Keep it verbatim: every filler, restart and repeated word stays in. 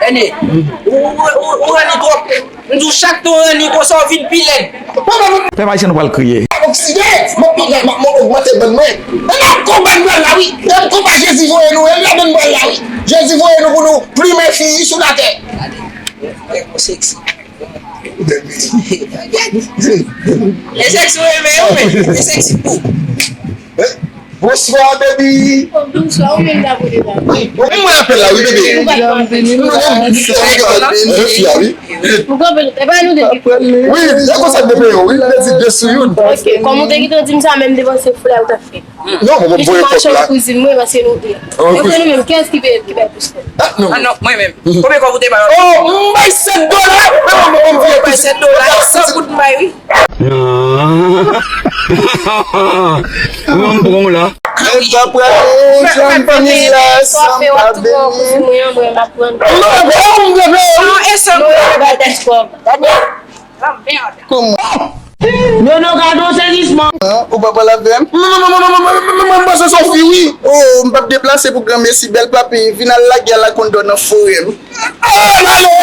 Tande, ou, ou, ou, ou ranni twòp. M di w chak tan w ranni konsa w vin pi lèd. Pèp ayisyen nou pral kriye. Okside, m ap, m ap, m ap ogmante bann mwen. E nan konba n pral la wi. Nan konba Jezi voye nou, e ladan n pral la wi. Jezi voye nou pou nou plimen fi sou latè. Gade, nèg ou seksi. E seksi w renmen yo, men e seksi pou. Bonswa, baby. Bonswa, ou menm dabò deja. Mwen apèl la, wi, bebe. Ou pa t pale. Ou kanpe, e pa nou de ki pale. Wi, se konsa de peyi, wi, nou te di de sou youn. Ok, kòm ou te gentan di m sa, menm devan se flè ou t ap fè. Non, mwen, mwen voye kòb la. Kouzin mwen, paske nou de. Mwen konnen nou menm, kiyès ki peye, ki bay plis kòb? Ah, non. Ah, non, mwen menm. Konbyen kòb ou te bay? Oh, m bay sèt dola. Mwen, mwen, mwen voye kouzin. Sèt dola, san goud m bay, wi. Non. Ou an bon la. Mwen pa prale, jan m vini la, san m pa beni. Non, e san goud. Kòman? Nono, gade yon sezisman. Ou pa pale avè m? Non, non, non, non, m panse se yon fi, wi. Oh, m p ap deplase pou granmesi, bèl papi, vin al lage a la kondò nan forè m. Ah, lale!